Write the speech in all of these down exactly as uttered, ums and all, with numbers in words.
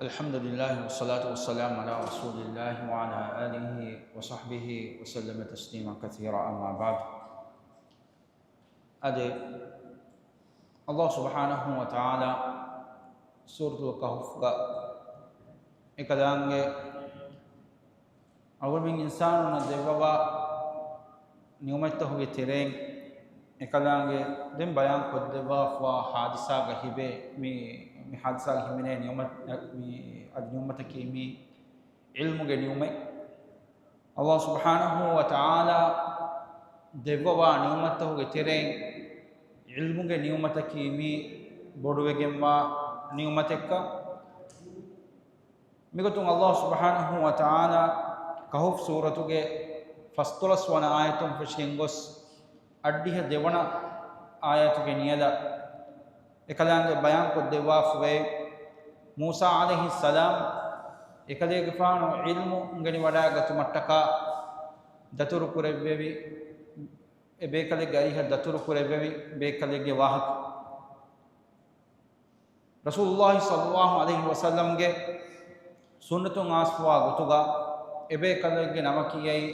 الحمد لله والصلاة والسلام على رسول الله وعلى آله وصحبه وسلم تسليما كثيرا، أما بعد. އަދި ﷲ ސުބްޙާނަހޫ ވަތަޢާލާ ސޫރަތުލް ކަހުފްގަ އެކަލާނގެ އަޅުގަނޑުމެން އިންސާނުންނަށް ދެއްވަވާ ނިޢުމަތްތަކުގެ ތެރެއިން އެކަލާނގެ ދެން ބަޔާން ކޮށްދެއްވާފަވާ ޙާދިސާގަ ހިބޭ، މި، މި ޙާދިސާގަ ހިމެނޭ ނިޢުމަތް، މި، އަދި ނިޢުމަތަކީ މި ޢިލްމުގެ ނިޢުމަތް. ﷲ ސުބްޙާނަހޫ ވަތަޢާލާ ދެއްވަވާ ނިޢުމަތްތަކުގެ ތެރެއިން ޢިލްމުގެ ނިޢުމަތަކީ މި ބޮޑުވެގެންވާ ނިޢުމަތެއްކަން. މިގޮތުން ﷲ ސުބްޙާނަހޫ ވަތަޢާލާ ކަހުފް ސޫރަތުގެ ފަސްދޮޅަސް ވަނަ އާޔަތުން ފެށިގެން ގޮސް، އަށްޑިހަ ދެވަނަ އާޔަތުގެ ނިޔަލަށް އެކަލާނގެ ބަޔާން ކޮށްދެއްވާފަވޭ، މޫސާ ޢަލައިހިއްސަލާމް އެކަލޭގެފާނު ޢިލްމު އުނގެނިވަޑައިގަތުމަށްޓަކާ ދަތުރު ކުރެއްވެވި، އެ ބޭކަލެއްގެ އަރިހަށް ދަތުރު ކުރެއްވެވި ބޭކަލެއްގެ ވާހަކަ. ރަސޫލުﷲ ޞައްލަﷲ ޢަލައިހި ވަސައްލަމްގެ ސުންނަތުން އާސްފަވާ ގޮތުގަ އެބޭކަލެއްގެ ނަމަކީ އައި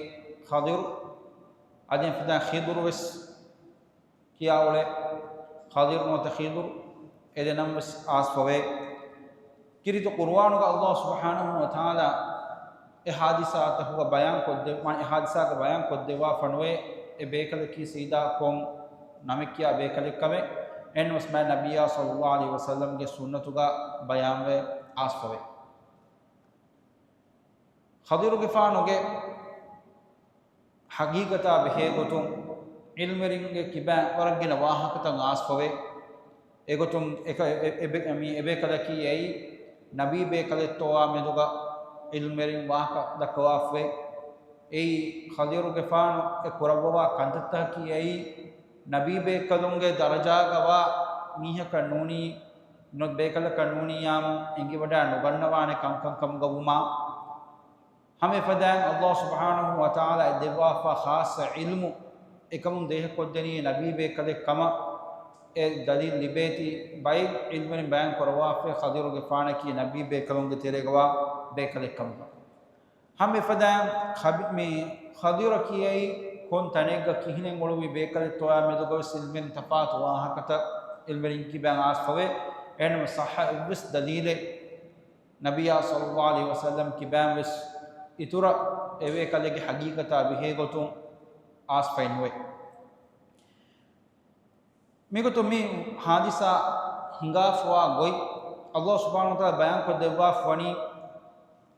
ޚަޟިރު، އަދި އެފަދަ ޚިޟުރު ވެސް ކިޔާ އުޅޭ. ޚަޟިރު ނުވަތަ ޚިޟުރު، އެ ދެ ނަން ވެސް އާސްފަވޭ. ކީރިތި ޤުރުއާނުގަ ﷲ ސުބްޙާނަހޫ ވަތަޢާލާ އެ ޙާދިސާތަކުގަ ބަޔާން ކޮށްދެ، މާނަ އެ ޙާދިސާގަ ބަޔާން ކޮށްދެއްވާފަ ނުވޭ، އެ ބޭކަލަކީ ސީދާ ކޮން ނަމެއް ކިޔާ ބޭކަލެއްކަމެއް. އެހެންނަމަވެސް މާތް ނަބިއްޔާ ޞައްލަﷲ ޢަލައިހި ވަސައްލަމްގެ ސުންނަތުގަ ބަޔާންވެ އާސްފަވޭ. ޚަޟިރުގެފާނުގެ ޙަޤީޤަތާ ބެހޭގޮތުން ޢިލްމުވެރިންގެ ކިބައިން ވަރަށް ގިނަ ވާހަކަތައް އާސްފަވޭ. އެގޮތުން އެކަ-، އެ-، އެ-، އެބެ-، މި އެބޭކަލަކީ އެއީ ނަބީ ބޭކަލެއްތޯއާ މެދުގަ ޢިލްމުވެރިން ވާހަކަ ދައްކަވާފަވޭ. އެއީ ޚަޟިރުގެފާނު އެ ކުރައްވަވާ ކަންތައްތަކަކީ އެއީ ނަބީ ބޭކަލުންގެ ދަރަޖާގަވާ މީހަކަށް ނޫނީ، ނު-، ބޭކަލަކަށް ނޫނިއްޔާމު އެނގިވަޑައި ނުގަންނަވާނެ ކަންކަން ކަމުގަ ވުމާ. ހަމަ އެފަދައިން ﷲ ސުބްޙާނަހޫ ވަތަޢާލާ އެ ދެއްވާފާ ޚާއްޞަ ޢިލްމު އެކަމުން ދޭހަކޮށްދެނީ ނަބީ ބޭކަލެއް ކަމަށް އެ ދަލީލް ލިބޭތީ ބައެއް ޢިލްމުވެރިން ބަޔާން ކުރައްވާފައި ޚަޟިރުގެފާނަކީ ނަބީ ބޭކަލުންގެ ތެރޭގަވާ ބޭކަލެއް ކަމުގަ. ހަމަ އެފަދައިން ޚަބި-، މި ޚަޟިރަކީ އެއީ ކޮން ތަނެއްގަ ކިހިނެއް އުޅުއްވި ބޭކަލެއްތޯއާ މެދުގަވެސް ޢިލްމުވެރިން ތަފާތު ވާހަކަތައް ޢިލްމުވެރިން ކިބައިން އާސްފަވޭ. އެހެންނަމަ ޞައްޙަ އެއްވެސް ދަލީލެއް ނަބިއްޔާ ޞައްލަﷲ ޢަލައިހި ވަސައްލަމް ކިބައިން ވެސް އިތުރަށް އެބޭކަލެއްގެ ޙަޤީޤަތާ ބެހޭގޮތުން އާސްފައެއް ނުވޭ. މިގޮތުން މި ޙާދިސާ ހިނގާފަވާ ގޮތް ﷲ ސުބްޙާނަހޫ ވަތަޢާލާ ބަޔާންކޮށްދެއްވާފަވަނީ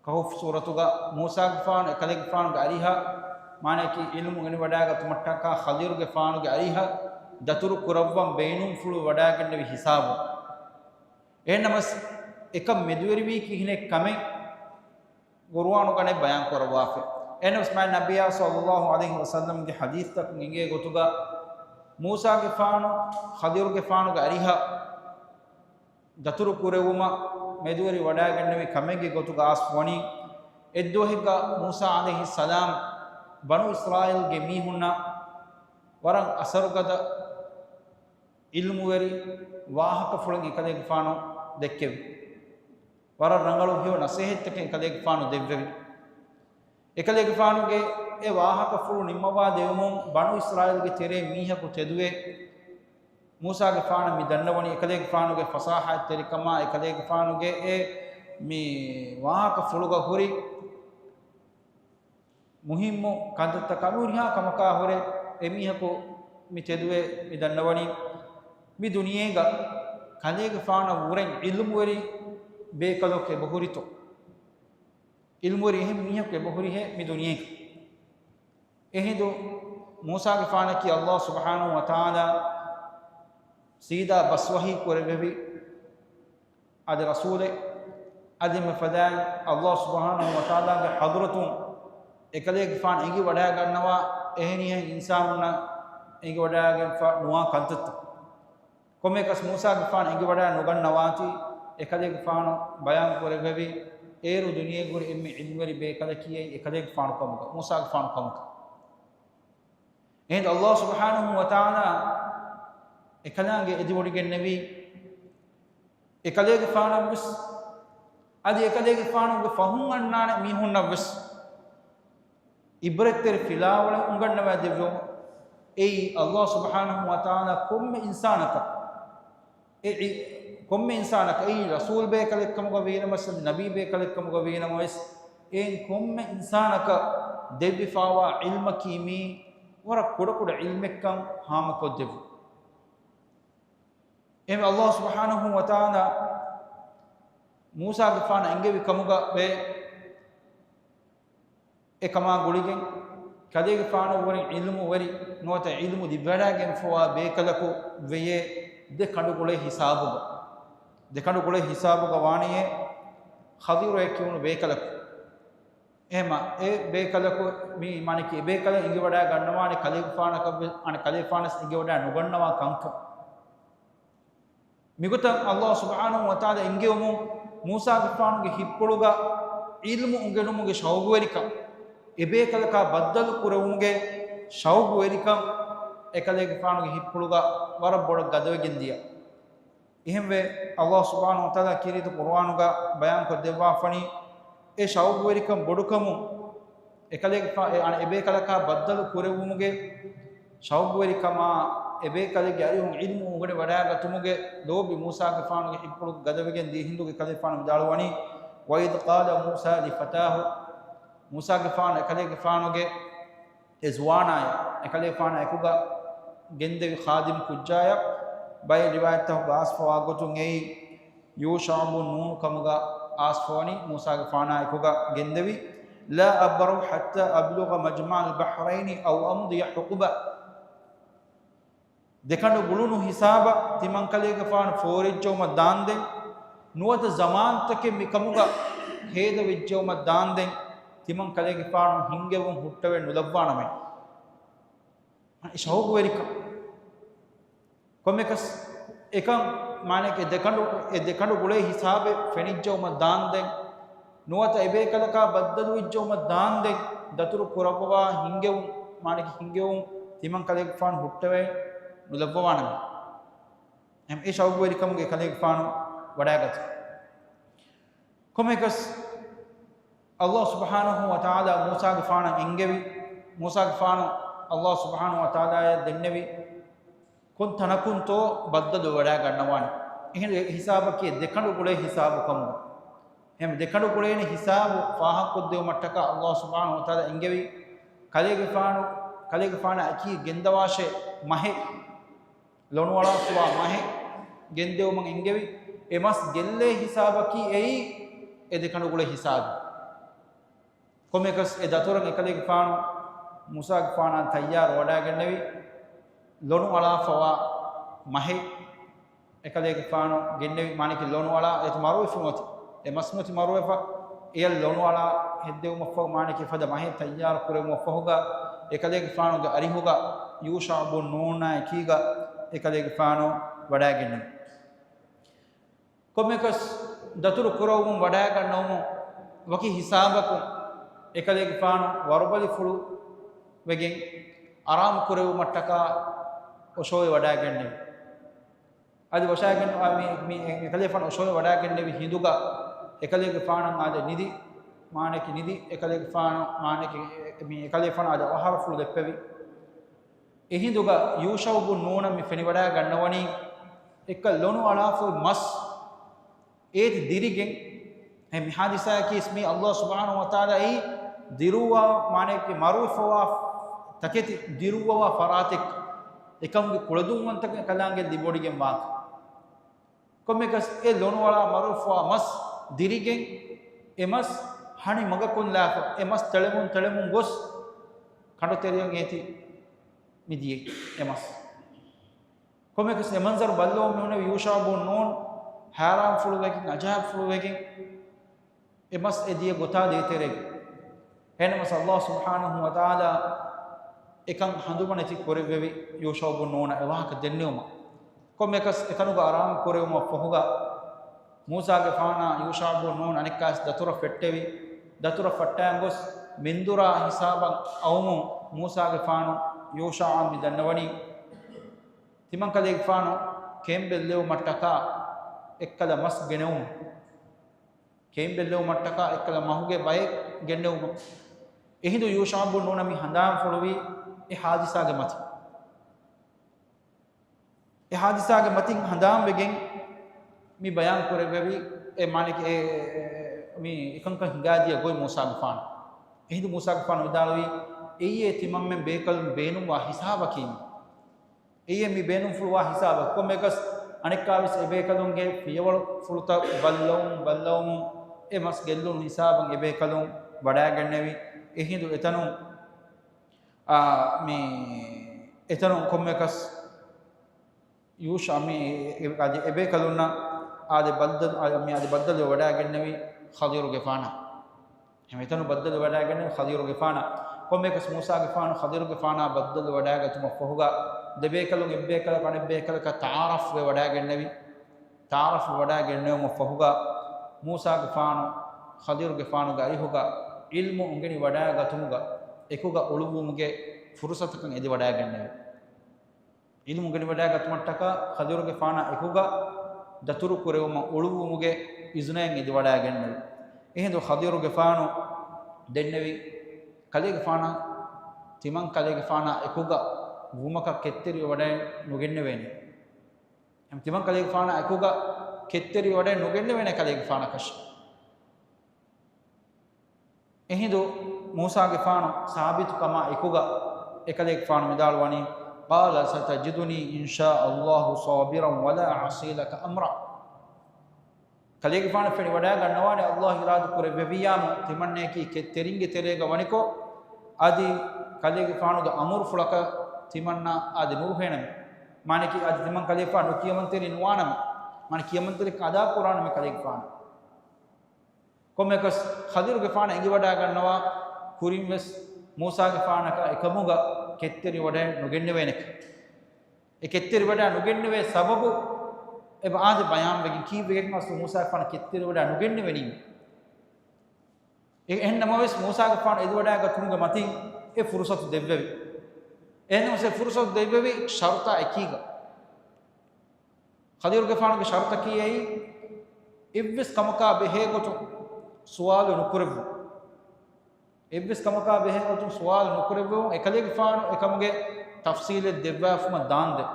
ކަހުފް ސޫރަތުގަ މޫސާގެފާނު އެކަލޭގެފާނުގެ އަރިހަށް، މާނައަކީ ޢިލްމު އުނގެނިވަޑައިގަތުމަށްޓަކާ ޚަޟިރުގެފާނުގެ އަރިހަށް ދަތުރު ކުރައްވަން ބޭނުންފުޅުވެވަޑައިގެންނެވި ހިސާބުން. އެހެންނަމަވެސް އެކަން މެދުވެރިވީ ކިހިނެއް ކަމެއް ޤުރުއާނުގަނެ ބަޔާން ކުރައްވާފަ. އެހެންނަމަވެސް މާތް ނަބިއްޔާ ޞައްލަﷲ ޢަލައިހި ވަސައްލަމްގެ ޙަދީޘްތަކުން އެނގޭ ގޮތުގަ މޫސާގެފާނު ޚަޟިރުގެފާނުގެ އަރިހަށް ދަތުރު ކުރެވުމަށް މެދުވެރި ވަޑައިގެންނެވި ކަމެއްގެ ގޮތުގަ އާސްފަވަނީ، އެއްދުވަހެއްގަ މޫސާ ޢަލައިހިއްސަލާމް ބަނޫ އިސްރާއީލްގެ މީހުންނަށް ވަރަށް އަސަރުގަދަ ޢިލްމުވެރި ވާހަކަފުޅެއް އެކަލޭގެފާނު ދެއްކެވި. ވަރަށް ރަނގަޅު ހެޔޮ ނަސޭހަތްތަކެއް އެކަލޭގެފާނު ދެއްވެވި. އެކަލޭގެފާނުގެ އެ ވާހަކަފުޅު ނިންމަވާ ދެވުމުން ބަނޫ އިސްރާއީލްގެ ތެރޭ މީހަކު ތެދުވެ، މޫސާގެފާނަށް މި ދަންނަވަނީ އެކަލޭގެފާނުގެ ފަސާހަތްތެރިކަމާ، އެކަލޭގެފާނުގެ އެ މި ވާހަކަފުޅުގަ ހުރި މުހިއްމު ކަންތައްތަކާ މި ހުރިހާ ކަމަކާ ހުރެ އެމީހަކު މި ތެދުވެ މި ދަންނަވަނީ މި ދުނިޔޭގަ ކަލޭގެފާނަށް ވުރެން ޢިލްމުވެރި ބޭކަލަކު އެބަހުރިތޯ. ޢިލްމުވެރި އެހެން މީހަކު އެބަހުރިހޭ މި ދުނިޔޭގަ. އެހިނދު މޫސާގެފާނަކީ ﷲ ސުބްޙާނަހޫ ވަތަޢާލާ ސީދާ ބަސްވަޙީ ކުރެއްވެވި އަދި ރަސޫލެއް، އަދި މިފަދައިން ﷲ ސުބްޙާނަހޫ ވަތަޢާލާގެ ޙަޟްރަތުން އެކަލޭގެފާނު އެނގިވަޑައިގަންނަވާ އެހެނިހެން އިންސާނުންނަށް އެނގިވަޑައިގެންފަ ނުވާ ކަންތައްތައް. ކޮންމެއަކަސް މޫސާގެފާނު އެނގިވަޑައި ނުގަންނަވާތީ، އެކަލޭގެފާނު ބަޔާން ކުރެއްވެވި، އޭރު ދުނިޔޭގަ ހުރި އެންމެ ޢިލްމުވެރި ބޭކަލަކީ އެކަލޭގެފާނު ކަމުގަ، މޫސާގެފާނު ކަމުގަ. އެހިނދު ﷲ ސުބްޙާނަހޫ ވަތަޢާލާ އެކަލާނގެ އެދިވޮޑިގެންނެވީ، އެކަލޭގެފާނަށްވެސް އަދި އެކަލޭގެފާނުގެ ފަހުން އަންނާނެ މީހުންނަށް ވެސް އިބްރަތްތެރި ފިލާވަޅެއް އުނގަންނަވާ ދެއްވުން. އެއީ ﷲ ސުބްޙާނަހޫ ވަތަޢާލާ ކޮންމެ އިންސާނަކަށް، އެ، އެ، ކޮންމެ އިންސާނަކަށް، އެއީ ރަސޫލް ބޭކަލެއްކަމުގަ ވީނަމަވެސް، ނަބީ ބޭކަލެއްކަމުގަ ވީނަމަވެސް، އެއިން ކޮންމެ އިންސާނަކަށް ދެއްވިފާވާ ޢިލްމަކީ މީ ވަރަށް ކުޑަކުޑަ ޢިލްމެއްކަން ހާމަކޮށްދެއްވުން. އެހެން ﷲ ސުބްޙާނަހޫ ވަތަޢާލާ މޫސާގެފާނަށް އެންގެވި ކަމުގަ ވޭ، އެކަމާ ގުޅިގެން ކަލޭގެފާނު ވުރެން ޢިލްމުވެރި ނުވަތަ ޢިލްމު ލިބިވަޑައިގެންފަވާ ބޭކަލަކު ވެޔޭ ދެ ކަނޑުގުޅޭ ހިސާބުގަ. ދެ ކަނޑުގުޅޭ ހިސާބުގަ ވާނެޔޭ ޚަޟިރުއޭ ކިޔުނު ބޭކަލަކު. އެހެމަ އެ ބޭކަލަކު މީ މާނަކީ އެ ބޭކަލަށް އެނގިވަޑައިގަންނަވާނެ ކަލޭގެފާނަކަށް ވެ-، އަނެއް ކަލޭގެފާނަސް އެނގިވަޑައި ނުގަންނަވާ ކަންކަން. މިގޮތަށް ﷲ ސުބްޙާނަހޫ ވަތަޢާލާ އެންގެވުމުން މޫސާގެފާނުގެ ހިތްޕުޅުގަ ޢިލްމު އުނގެނުމުގެ ޝައުގުވެރިކަން، އެބޭކަލަކާ ބައްދަލު ކުރެވުމުގެ ޝައުގުވެރިކަން އެކަލޭގެފާނުގެ ހިތްޕުޅުގަ ވަރަށް ބޮޑަށް ގަދަވެގެން ދިޔަ. އެހެންވެ، ﷲ ސުބްޙާނަހޫ ވަތަޢާލާ ކީރިތި ޤުރުއާނުގަ ބަޔާންކޮށްދެއްވާފަނީ، އެ ޝައުގުވެރިކަން ބޮޑުކަމުން އެކަލޭގެފާ-، އެ އަނެއް އެބޭކަލަކާ ބައްދަލު ކުރެވުމުގެ ޝައުގުވެރިކަމާ، އެބޭކަލެއްގެ އަރިހުން ޢިލްމު އުނގެނި ވަޑައިގަތުމުގެ ލޯބި މޫސާގެފާނުގެ ހިތްޕުޅުގަ ގަދަވެގެން ދިޔަ ހިނދުގަ އެކަލޭގެފާނު ވިދާޅުވަނީ، وَإِذْ قَالَ مُوسَىٰ لِفَتَاهُ، މޫސާގެފާނު އެކަލޭގެފާނުގެ އެ ޒުވާނާއަށް، އެކަލޭގެފާނާ އެކުގަ ގެންދެވި ޚާދިމް ކުއްޖާއަށް، ބައެއް ރިވާޔަތްތަކުގަ އައިސްފަވާ ގޮތުން އެއީ ޔޫޝަޢު ބުން ނޫނު ކަމުގަ އައިސްފަވަނީ، މޫސާގެފާނާ އެކުގަ ގެންދެވި، لَا أَبْرَحُ حَتَّىٰ أَبْلُغَ مَجْمَعَ الْبَحْرَيْنِ أَوْ أَمْضِيَ حُقُبًا. ދެކަނޑު ގުޅުނު ހިސާބަށް ތިމަންކަލޭގެފާނު ފޯރިއްޖައުމަށް ދާންދެން، ނުވަތަ ޒަމާންތަކެއް މިކަމުގަ ހޭދަވެއްޖައުމަށް ދާންދެން، ތިމަންކަލޭގެފާނު ހިންގެވުން ހުއްޓަވެ ނުލައްވާނަމޭ. އެ ޝައުގުވެރިކަން. ކޮންމެކަސް އެކަން މާނައަކީ ދެކަނޑު، އެ ދެކަނޑު ގުޅޭ ހިސާބެއް ފެނިއްޖައުމަށް ދާންދެން، ނުވަތަ އެބޭކަލަކާ ބައްދަލުވިއްޖައުމަށް ދާންދެން، ދަތުރު ކުރައްވަވާ ހިންގެވުން، މާނައަކީ ހިންގެވުން ތިމަން ކަލޭގެފާނު ހުއްޓަވެ ނުލައްވަވާނަމޭ. އެހެން އެ ޝައުގުވެރިކަމުގެ ކަލޭގެފާނު ވަޑައިގަތީ. ކޮންމެކަސް، ﷲ ސުބްޙާނަހޫ ވަތަޢާލާ މޫސާގެފާނަށް އެންގެވި، މޫސާގެފާނު ﷲ ސުބްޙާނަހޫ ވަތަޢާލާއަށް ދެންނެވި، ކޮން ތަނަކުންތޯ ބައްދަލު ވަޑައިގަންނަވާނެ. އެހެން އެ ހިސާބަކީ ދެކަނޑު ގުޅޭ ހިސާބު ކަމުގަ. އެހެން ދެކަނޑު ގުޅޭނެ ހިސާބު ފާހަގަކޮށްދެވުމަށްޓަކާ ﷲ ސުބްޙާނަހޫ ވަތަޢާލާ އެންގެވި، ކަލޭގެފާނު، ކަލޭގެފާނާ އެކީ ގެންދަވާށޭ މަހެއް، ލޮނުއަޅާފަވާ މަހެއް ގެންދެވުމަށް އެންގެވި، އެ މަސް ގެއްލޭ ހިސާބަކީ އެއީ އެ ދެކަނޑު ގުޅޭ ހިސާބު. ކޮންމެކަސް އެ ދަތުރަށް އެކަލޭގެފާނު މޫސާގެފާނާ ތައްޔާރު ވަޑައިގެންނެވި، ލޮނު އަޅާފަވާ މަހެއް އެކަލޭގެފާނު ގެންނެވި، މާނައަކީ ލޮނު އަޅާ އެތި މަރުވެފަ ނުވަތަ، އެ މަސް ނުވަތަ މަރުވެފަ، އެޔަށް ލޮނު އަޅާ ހެއްދެވުމަށްފަހު، މާނައަކީ ފަދަ މަހެއް ތައްޔާރު ކުރެވުމަށް ފަހުގަ، އެކަލޭގެފާނުގެ އަރިހުގަ ޔޫޝަޢު ބުން ނޫނާ އެކީގަ އެކަލޭގެފާނު ވަޑައިގެންނެވި. ކޮންމެކަސް ދަތުރު ކުރައްވަމުން ވަޑައިގަންނަވަމުން ވަކި ހިސާބަކުން އެކަލޭގެފާނު ވަރުބަލިފުޅު ވެގެން އަރާމު ކުރެވުމަށްޓަކާ އޮށޯވެ ވަޑައިގެންނެވި. އަދި ވަށާގެން މި، މި އެކަލޭގެފާނު އޮށޯވެ ވަޑައިގެންނެވި ހިނދުގަ އެކަލޭގެފާނަށް އާދެ ނިދި، މާނައަކީ ނިދި، އެކަލޭގެފާނު މާނައަކީ މި އެކަލޭގެފާނަށް އާދެ އަހަރުފުޅު ދެއްކެވި. އެހިނދުގަ ޔޫޝަޢު ބުން ނޫނަށް މި ފެނިވަޑައިގަންނަވަނީ، އެއްކަ ލޮނު އަޅާފައި މަސް އޭތި ދިރިގެން، އެ މި ހާދިސާއަކީ މީ ﷲ ސުބްޙާނަހޫ ވަތަޢާލާ އެއީ ދިރުއްވާ، މާނައަކީ މަރުވެފަވާ ތަކެތި ދިރުއްވަވާ ފަރާތެއް، އެކަމުގެ ކުޅަދުންވަންތަކަން ކަލާނގެ ލިބޮޑިގެން ވާކަން. ކޮންމެކަސް އެ ލޮނުއަޅާ މަރުވެފަވާ މަސް ދިރިގެން، އެ މަސް ހަނި މަގަކުން ލާފަ، އެ މަސް ތެޅެމުން ތެޅެމުން ގޮސް ކަނޑުތެރެއަށް އޭތި މި ދިޔައީ އެ މަސް. ކޮންމެކަސް އެ މަންޒަރު ބައްލަވަމުން މި ހުންނެވި ޔޫޝަޢު ބުން ނޫން ހައިރާންފުޅުވެގެން، އަޖައިބުފުޅުވެގެން އެ މަސް އެ ދިޔަ ގޮތާ ދޭތެރޭގަ. އެހެންނަމަވެސް ﷲ ސުބްޙާނަހޫ ވަތަޢާލާ އެކަން ހަނދުމަނެތި ކުރެއްވެވި ޔޫޝަޢު ބުން ނޫނަށް އެ ވާހަކަ ދެންނެވުމަށް. ކޮންމެކަސް އެތަނުގަ އަރާމު ކުރެވުމަށް ފަހުގަ، މޫސާގެފާނާ ޔޫޝަޢު ބުން ނޫން އަނެއްކާވެސް ދަތުރަށް ފެއްޓެވި، ދަތުރަށް ފައްޓައިގެން ގޮސް މެންދުރާ ހިސާބަށް އައުމުން މޫސާގެފާނު ޔޫޝަޢަށް މި ދަންނަވަނީ، ތިމަންކަލޭގެފާނު ކެއިން ބެއްލެވުމަށްޓަކާ އެއްކަލަ މަސް ގެނެވުމުން. ކެއިން ބެއްލެވުމަށްޓަކާ އެއްކަލަ މަހުގެ ބައެއް ގެންނެވުމަށް. އެހިނދު ޔޫޝަޢު ބުން ނޫނަށް މި ހަނދާންފުޅުވީ އެ ހާދިސާގެ މަތިން. އެ ހާދިސާގެ މަތިން ހަނދާންވެގެން މި ބަޔާން ކުރެއްވެވި އެ މާނައަކީ އެ، އެ، މި އެކަންކަން ހިނގާދިޔަ ގޮތް މޫސާގެފާނު. އެހިނދު މޫސާގެފާނު ވިދާޅުވީ، އެއީ ތިމަންމެން ބޭކަލުން ބޭނުންވާ ހިސާބަކީ. އެއީ މި ބޭނުންފުޅުވާ ހިސާބަކީ. ކޮންމެއަކަސް އަނެއްކާވެސް އެބޭކަލުންގެ ފިޔަވަޅުފުޅުތައް ބައްލަވުމުން، ބައްލަވުމުން އެ މަސް ގެއްލުނު ހިސާބަށް އެބޭކަލުން ވަޑާގެންނެވި. އެހިނދު އެތަނުން، އާ، މި އެތަނުން ކޮންމެއަކަސް ޔޫޝަ މި އެ، އެ، އަދި އެބޭކަލުންނަށް އާދެ ބައްދަލު، އާ، މި އަދި ބައްދަލު ވަޑާގެންނެވި ޚަޟިރުގެފާނަށް. އެމެތަނު ބައްދަލު ވަޑާގެންނެވި ޚަޟިރުގެފާނަށް. ކޮންމެއަކަސް މޫސާގެފާނު ޚަޟިރުގެފާނާ ބައްދަލު ވަޑާގަތުމަށް ފަހުގަ، ދެބޭކަލުން އެއްބޭކަލަކު އަނެއްބޭކަލަކަށް ތަޢާރަފްވެ ވަޑާގެންނެވި. ތަޢާރަފް ވަޑާގެންނެވުމަށް ފަހުގަ، މޫސާގެފާނު ޚަޟިރުގެފާނުގެ އަރިހުގަ ޢިލްމު އުނގެނި ވަޑާގަތުމުގަ އެކުގަ އުޅުއްވުމުގެ ފުރުޞަތުކަން އެދި ވަޑާގެންނެވި. ޢިލްމު އުނގެނިވަޑާ ގަތުމަށްޓަކާ ޚަޟިރުގެފާނާ އެކުގަ ދަތުރު ކުރެވުމަށް އުޅުއްވުމުގެ އިޒުނައެއް އެދިވަޑާގެންނެވި. އެހިނދު ޚަޟިރުގެފާނު ދެންނެވި ކަލޭގެފާނަށް ތިމަން ކަލޭގެފާނާ އެކުގަ ވުމަކަށް ކެތްތެރިވެވަޑައެއް ނުގެންނެވޭނެ. ތިމަން ކަލޭގެފާނާ އެކުގަ ކެތްތެރިވެވަޑައެއް ނުގެންނެވޭނެ ކަލޭގެފާނަކަށް. އެހިނދު މޫސާގެފާނު ސާބިތުކަމާ އެކުގަ އެކަލޭގެފާނު ވިދާޅުވަނީ، قَالَ سَتَجِدُنِي إِنْ شَاءَ اللَّهُ صَابِرًا وَلَا أَعْصِي لَكَ أَمْرًا. ކަލޭގެފާނަށް ފެނިވަޑާގަންނަވާނެ، ﷲ އިރާދަކުރެއްވެވިއްޔާމު ތިމަންނަޔަކީ ކެތްތެރިންގެ ތެރޭގަ ވަނިކޮށް، އަދި ކަލޭގެފާނުގެ އަމުރުފުޅަކަށް ތިމަންނަ އަދި ނުރުހޭނަމެ. މާނައަކީ އަދި ތިމަން ކަލޭގެފާނު ނުކިޔަމަންތެރި ނުވާނަމެ. މާނަ ކިޔަމަންތެރިކަން އަދާކުރާނަމެ ކަލޭގެފާނު. ކޮންމެއަކަސް ޚަޟިރުގެފާނަށް އެނގިވަޑާގަންނަވާ ކުރިންވެސް މޫސާގެފާނަކަށް އެކަމުގަ ކެތްތެރިވަޑައެއް ނުގެންނެވޭނެކަން. އެ ކެތްތެރިވަޑައެއް ނުގެންނެވޭ ސަބަބު އެބަ އާދެ ބަޔާންވެގެން ކީއްވެގެން އަސްލު މޫސާގެފާނަށް ކެތްތެރިވަޑައެއް ނުގެންނެވެނީ. އެ، އެހެންނަމަވެސް މޫސާގެފާނު އެދިވަޑައިގަތުމުގެ މަތިން އެ ފުރުޞަތު ދެއްވެވި. އެހެންނަމަވެސް އެ ފުރުޞަތު ދެއްވެވި ޝަރުޠާ އެކީގަ. ޚަޟިރުގެފާނުގެ ޝަރުޠަކީ އެއީ، އެއްވެސް ކަމަކާ ބެހޭގޮތުން ސުވާލު ނުކުރެއްވުން. އެއްވެސް ކަމަކާ ބެހޭގޮތުން ސުވާލު ނުކުރެއްވުން، އެކަލޭގެފާނު އެކަމުގެ ތަފްޞީލެއް ދެއްވާފުމަށް ދާންދެން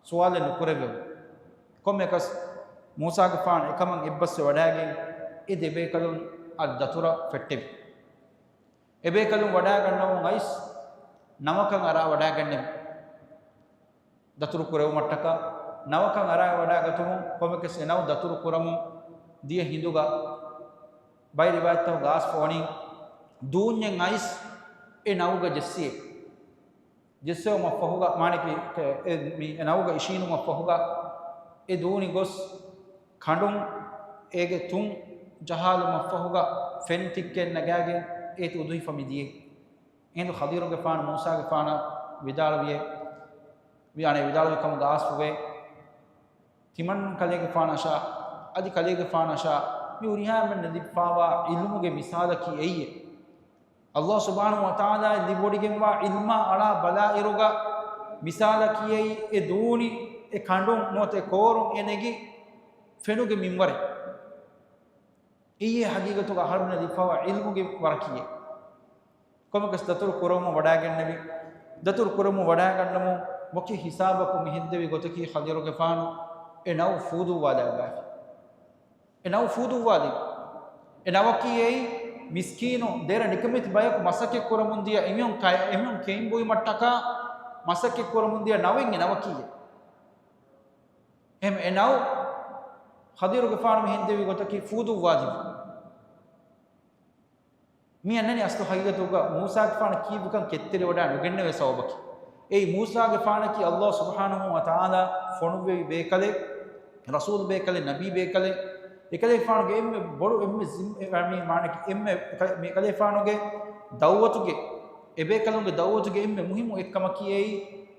ސުވާލެއް ނުކުރެއްވެވުން. ކޮންމެއަކަސް މޫސާގެފާނު އެކަމަށް އެއްބަސްވެ ވަޑާގެން އެ ދެބޭކަލުން އަށް ދަތުރަށް ފެއްޓެވި. އެބޭކަލުން ވަޑާގަންނަވަން އައިސް ނަވަކަން އަރާ ވަޑާގެންނެވި. ދަތުރު ކުރެވުމަށްޓަކާ ނަވަކަން އަރާ ވަޑާގަތުމުން ކޮންމެކަސް އެ ނަވު ދަތުރު ކުރަމުން ދިޔަ ހިނދުގަ ބައެއް ރިވާޔަތްތަކުގަ އައިސްފަ ވަނީ ދޫންޏެއް އައިސް އެ ނަވުގަ ޖެއްސިއޭ. ޖެއްސެވުމަށްފަހުގަ، މާނައަކީ، އެ، މި، އެ ނަވުގަ އިށީނުމަށްފަހުގަ، އެ ދޫނި ގޮސް ކަނޑުން އޭގެ ތުން ޖަހާލުމަށްފަހުގަ، ފެން ތިއްކެއް ނަގާގެން އޭތި އުދުހިފަ މި ދިޔައީ. އެހިނދު ޚަޟިރުގެފާނު މޫސާގެފާނަށް ވިދާޅުވިއޭ، ވި-، އަނެއް ވިދާޅުވި ކަމުގަ އާސްފުވޭ. ތިމަން ކަލޭގެފާނަށާ، އަދި ކަލޭގެފާނަށާ، މި ހުރިހާ އެންމެން ލިބިފާވާ ޢިލްމުގެ މިސާލަކީ އެއީ. ﷲ ސުބްޙާނަހޫ ވަތަޢާލާ ލިބިވޮޑިގެންވާ ޢިލްމާ އަޅާ ބަލާއިރުގަ މިސާލަކީ އެއީ، އެ ދޫނި އެ ކަނޑުން ނުވަތަ އެ ކޯރުން އެ ނެގި ފެނުގެ މިންވަރެއް. އެއީ ހަގީގަތުގަ އަހަރުމެންނަށް ލިބިފާވާ ޢިލްމުގެ ވަރަކީ. ކޮންމެކަސް ދަތުރު ކުރަމުން ވަޑާގެންނެވި. ދަތުރު ކުރަމުން ވަޑާގަންނަމުން ވަކި ހިސާބަކު މިހެންދެވި ގޮތަކީ ޚަޟިރުގެފާނު އެ ނަވު ފޫދުއްވާލައްވާފި. އެ ނަވު ފޫދުއްވާލި. އެ ނަވަކީ އެއީ މިސްކީނު ދެރަ ނިކަމެތި ބަޔަކު މަސައްކަތް ކުރަމުން ދިޔަ އެމީހުން ކަ-، އެމީހުން ކެއިން ބުއިމަށްޓަކާ މަސައްކަތް ކުރަމުން ދިޔަ ނަވެއް އެ ނަވަކީ އެ. އެހެން އެ ނަވު ޚަޟިރުގެފާނު މިހެންދެވި ގޮތަކީ ފޫދުއްވާލި. މި އަންނަނީ އަސްލު ހަގީގަތުގަ މޫސާގެފާނަށް ކީއްވެކަން ކެތްތެރިވަޑާ ނުގެންނެވޭ ސަބަބަކީ. އެއީ މޫސާގެފާނަކީ ﷲ ސުބްޙާނަހޫ ވަތަޢާލާ ފޮނުއްވެވި ބޭކަލެއް، ރަސޫލު ބޭކަލެއް، ނަބީ ބޭކަލެއް. އެކަލޭގެފާނުގެ އެންމެ ބޮޑު އެންމެ ޒިން-، މި މާނައަކީ އެންމެ ކަ-، މި ކަލޭގެފާނުގެ ދައުވަތުގެ، އެބޭކަލުންގެ ދައުވަތުގެ އެންމެ މުހިއްމު އެއްކަމަކީ އެއީ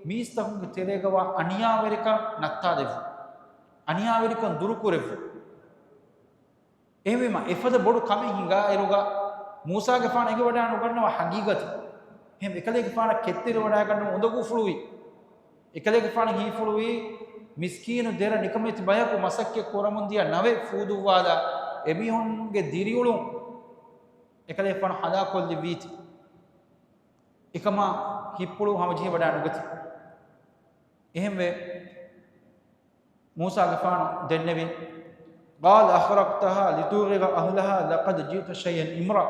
މީސްތަކުންގެ ތެރޭގަވާ އަނިޔާވެރިކަން ނައްތާލެއްވުން. އަނިޔާވެރިކަން ދުރުކުރެއްވުން. އެހެންވީމަ، އެފަދަ ބޮޑު ކަމެއް ހިނގާއިރުގަ، މޫސާގެފާނު އެނގިވަޑާ ނުގަންނަވާ ހަގީގަތެއް. އެހެން އެކަލޭގެފާނަށް ކެތްތެރިވަޑާގަންނަވަން އުނދަގޫފުޅުވީ. އެކަލޭގެފާނަށް ހީފުޅުވީ، މިސްކީނު ދެރަ ނިކަމެތި ބަޔަކު މަސައްކަތް ކުރަމުން ދިޔަ ނަވެއް ފޫދުއްވާލާ، އެމީހުންގެ ދިރިއުޅުން އެކަލޭގެފާނު ހަލާކުކޮށްލެއްވީތީ. އެކަމާ ހިތްޕުޅު ހަމަޖެހިވަޑާ ނުގަތީ. އެހެންވެ، މޫސާގެފާނު ދެންނެވި، قال أخرقتها لتغرق أهلها لقد جئت شيئا إمرا.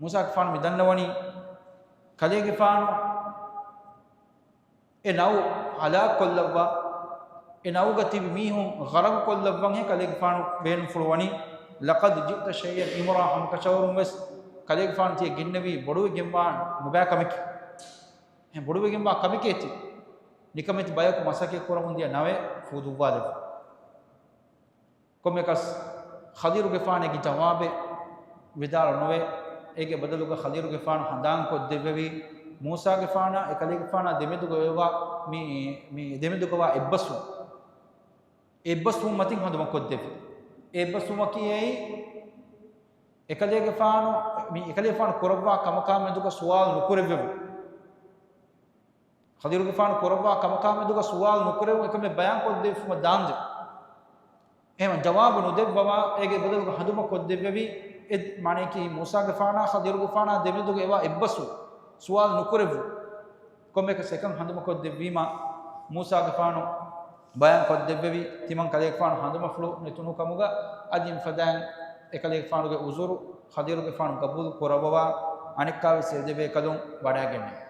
މޫސާގެފާނު މި ދަންނަވަނީ، ކަލޭގެފާނު އެ ނައު ހަލާކުކޮށްލައްވާ، އެ ނައުގަ ތިބި މީހުން ޣަރަޤުކޮށްލައްވަންހޭ ކަލޭގެފާނު ބޭނުންފުޅުވަނީ، لقد جئت شيئا إمرا، ހަމަކަށަވަރުން ވެސް ކަލޭގެފާނު ތިޔަ ގެންނެވީ ބޮޑުވެގެންވާ ނުބައި ކަމެކޭ. އެހެން ބޮޑުވެގެންވާ ކަމެކޭ ތި. ނިކަމެތި ބަޔަކު މަސައްކަތް ކުރަމުން ދިޔަ ނަވެއް ފޫދުއްވާލެއްވި. ކޮންމެކަސް ޚަޟިރުގެފާނެއްގެ ޖަވާބެއް ވިދާޅު ނުވޭ. އޭގެ ބަދަލުގަ ޚަޟިރުގެފާނު ހަނދާންކޮށްދެއްވެވީ، މޫސާގެފާނާ އެކަލޭގެފާނާ ދެމެދުގަ ވެވާ މި، މި ދެމެދުގަވާ އެއްބަސްވުން. އެއްބަސްވުން މަތިން ހަނދުމަކޮށްދެއްވި. އެއްބަސްވުމަކީ އެއީ، އެކަލޭގެފާނު، މި އެކަލޭގެފާނު ކުރައްވާ ކަމަކާ މެދުގަ ސުވާލު ނުކުރެއްވެވުން. ޚަޟިރުގެފާނު ކުރައްވާ ކަމަކާ މެދުގަ ސުވާލު ނުކުރެވުން އެކަމެއް ބަޔާންކޮށްދެއްވުމަށް ދާންދެވި. އެހެން ޖަވާބު ނުދެއްވަވާ، އޭގެ ބަދަލުގަ ހަނދުމަކޮށްދެއްވެވީ، އެ މާނަޔަކީ މޫސާގެފާނާ ޚަޟިރުގެފާނާ ދެމެދުގަ އެވާ އެއްބަސްވުން، ސުވާލު ނުކުރެއްވުން. ކޮންމެއަކަސް އެކަން ހަނދުމަކޮށްދެއްވީމާ، މޫސާގެފާނު ބަޔާންކޮށްދެއްވެވީ، ތިމަން ކަލޭގެފާނު ހަނދުމަފުޅު ނެތުނު ކަމުގަ، އަދި މިފަދައިން އެކަލޭގެފާނުގެ އުޒުރު ޚަޟިރުގެފާނު ގަބޫލު ކުރައްވަވާ، އަނެއްކާވެސް އެދެބޭކަލުން ވަޑައިގެންނެވި.